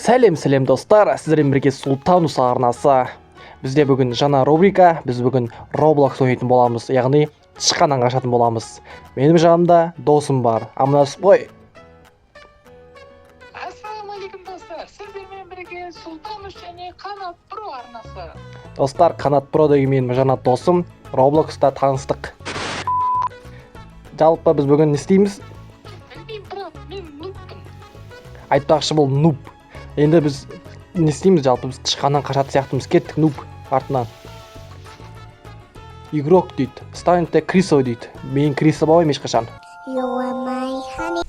Сәлем, сәлем, достар! Сіздермен бірге Сұлтан арнасы. Бізде бүгін жаңа рубрика. Біз бүгін Roblox ойнайтын боламыз, яғни тышқаннан қашатын боламыз. Менің жанымда досым бар, амандасып қой. Ассалаумағалейкум, достар! Сіздермен бірге Сұлтанов және Қанат Про арнасы. Достар, Қанат Про деген менің жаңа досым, Роблокста таныстық. Жалпы, біз бүгін не істейміз? Білмеймін, брат, мен нубпын. Айтпақшы, бұл нуб. Енді біз не істейміз? Жалпы, біз тышқаннан қашатын сияқтымыз. Кеттік, нуб артынан. Игрок дейді, станьте крысой дейді. Мен крыса болмаймын ешқашан. You are my honey.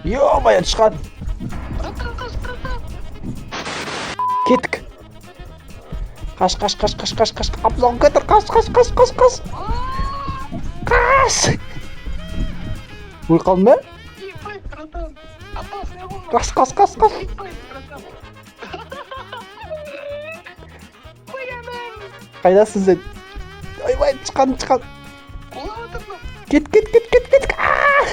Ё-моё, тышқан! Братан, қаш, братан! Кеттік, қаш, қаш, қаш, қаш, қаш, қаш! Абзал кетір! Қаш, қаш, қаш, қаш, қаш, қаш! Өліп қалдың ба? Ебать, братан, опасный ғой. Қаш, қаш, қаш, қаш! Ебать, братан, қоямын. Қайдасың сен? Ойбай, тышқан, тышқан! Құлап жатырмын. Кет, кет, кет, кет, кет! Аа!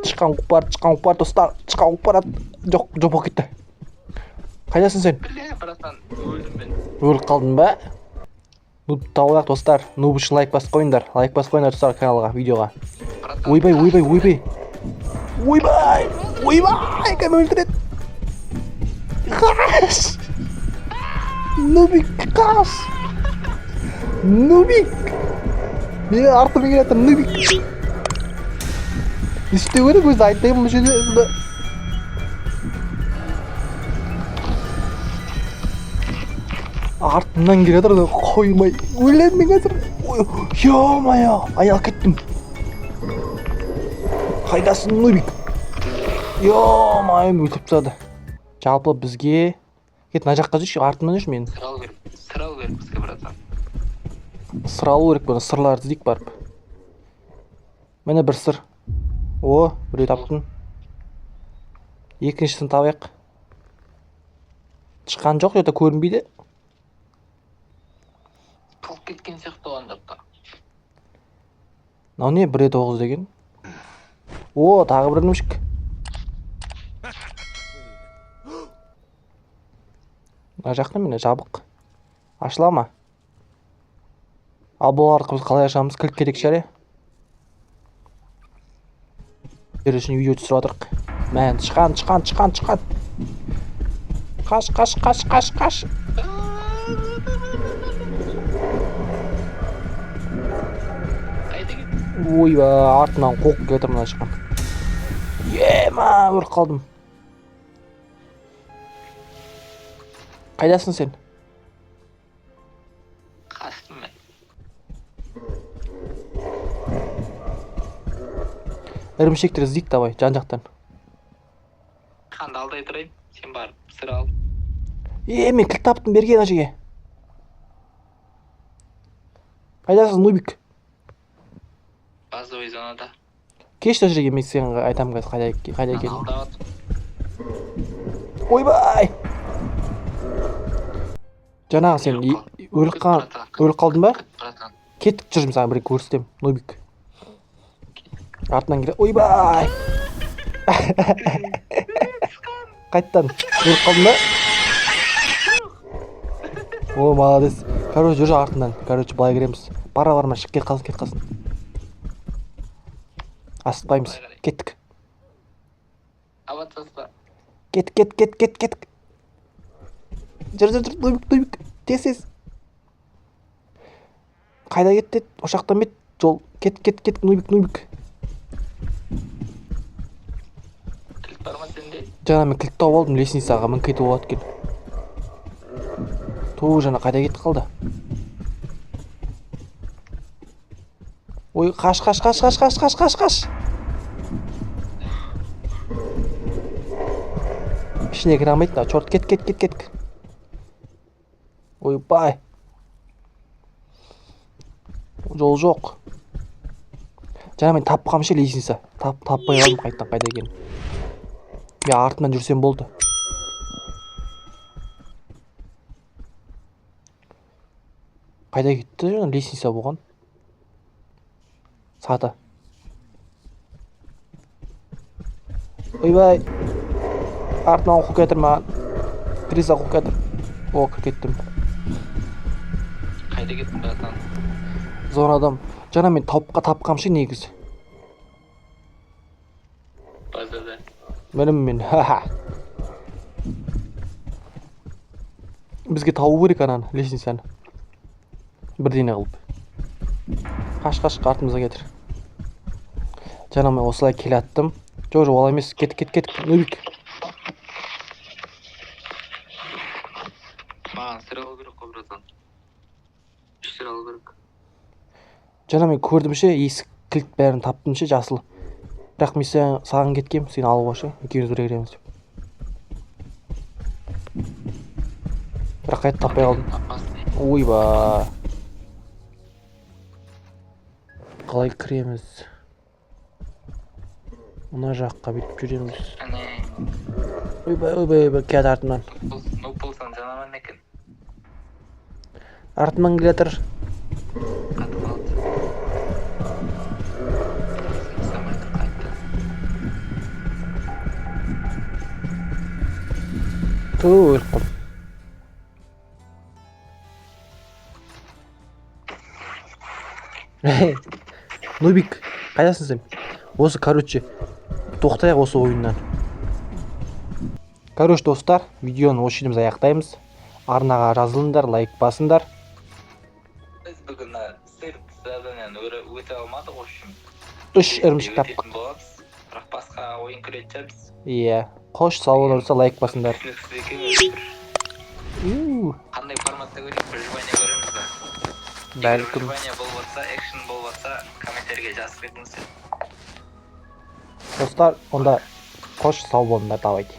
Тышқан қуып барады, тышқан қуып барады, достар, тышқан қуып барады. Жоқ, жоқ болып кетті. Қайдасың сен? Бля, братан, өлдім мен. Өліп қалдың ба? Нуб тауып алайық, достар. Нуб үшін лайк басып қойыңдар, лайк басып қойыңдар, достар, каналға, видеоға. Братан! Ойбай, ойбай, ойбай, ойбай, ойбай, кім өлтіреді? Қаш, нубик, қаш! Нубик менің артыммен келе жатыр. Нубик, не істеу керек өзі? Айтайын, бұл жерде бұны артымнан келе жатыр, қоймай. Өлемін мен қазір. Ой, ё-моё, айналып кеттім. Қайдасың, нубик? Ё-моё, өлтіріп тастады. Жалпы, бізге кет, мына жаққа жүрші, артымнан жүрші менің. Сыр алу керек, сыр алу керек бізге, братан. Сыр алу керек. Бұны, сырларды іздейік барып. Міне, бір сыр. О, біреу таптым. Екіншісін табайық. Тышқан жоқ жерде, көрінбейді. Қалып кеткен сияқты ғой ана жақта. Мынау не, 1 9 деген? О, тағы бір ілімшік. Мына жақта, міне, жабық, ашыла ма? Ал бұл арқылы біз қалай ашамыз? Кілт керек шығар, иә. Сіздер үшін видео түсіріп жатырық. Мә, тышқан, тышқан, тышқан, тышқан! Қаш, қаш, қаш, қаш, қаш! Қайда кетті? Ойбай, артынан қуып келе жатыр мына тышқан. Ема, өліп қалдым. Қайдасың сен? Қаштым мен. Ірімшектер іздейік, давай, жан жақтан. Қанды алдай тұрайын, сен барып сыр ал. Е, мен кілт таптым, берге ана жерге. Қайдасың, нубик? Базовый зонада. Келші мына жерге, мен саған айтамын қазір қайда екенін. Алдап жатыр. Ойбай, жаңағы сен өліп қалдың ба? Братан. Кеттік, жүр, мен саған бір көрсетемін. Нубик артынан келе. Ойбай, қайтадан өліп қалдың ба? О, молодец! Короче, жүр артынан. Короче, былай кіреміз. Бара, барма, шығып кет қалсын, кет қалсын, асықпаймыз. Кеттік. Абат таста. Кет, кет, кет, кет, кет! Жүр, жүр, жүр, нубик, нубик, тез, тез! Қайда кетті? Осы жақтан ба еді жол? Кет, кет, кет, нубик, нубик! Кілт бар ма сенде? Жаңа мен кілт тауып алдым, лестницаға мініп кетуге болады екен. Ту, жаңа қайда кетіп қалды? Ой, қаш, қаш, қаш, қаш, қаш, қаш, қаш, қаш! Ішіне кіре алмайды мына черт. Кет, кет, кет, кет! Ойбай, жол жоқ. Жаңа мен тапқанмын ше лестница, таппай қалдым қайтадан қайда екенін. Мен артынан жүрсем болды. Қайда кетті жаңа лестница болған саты? Ойбай! Артынан қуып келатыр маған. Криса қуып келатыр. О, кіріп кеттім. Қайда кеттің, братан? Зонадам. Жаңа мен тауыққа тапқам ше негізі. Базада. Мінім мен. Ха-ха. Бізге табу керек ананы, лестницаны. Бірдеңе қылып. Қаш, қаш, артымыздан кетір. Жаңа мен осылай келе аттым. Жоқ, жоқ, олай емес. Кет, кет, кет. Нубик. Маған сыр алу керек қой, братан. Үш сыр алу керек. Жаңа мен көрдім ше, есік, кілт бәрін таптым ше, жасыл. Бірақ мен саған кеткем, сені алуға ше, екеуміз бірге кіреміз деп. Бірақ қайтып таппай қалдым. Таппасын. Ойба. Қалай кіреміз? Мына жаққа бүйтіп жүреміз. Әне. Ойбай, ойбай, ойбай, келеді артымнан. Нуб болсаң жанаман екен. Артымнан келе жатыр. Қатып қалды. Ұстамайды қайтты. Ту, өліп қалдым. Нубик, қайдасың сен? Осы, короче, тоқтайық осы ойыннан. Короче, достар, видеоны осы жерден біз аяқтаймыз. Арнаға жазылыңдар, лайк басыңдар. Біз бүгін мына сыр заданияны өте алмадық, в общем. Үш ірімшік таптық. Өтетін боламыз. Бірақ басқа ойын көретін шығармыз. Иә. Қош, сау болыңыздар, лайк басыңдар. Түсініксіз екен өзі бір. Ю, Қандай форматта көрейік, выживание көреміз ба? Егер бәлкім. выживание болып жатса, экшн болып жатса, комментарийге жазып кетіңіздер. Достар, онда қош, сау болыңдар, давайте.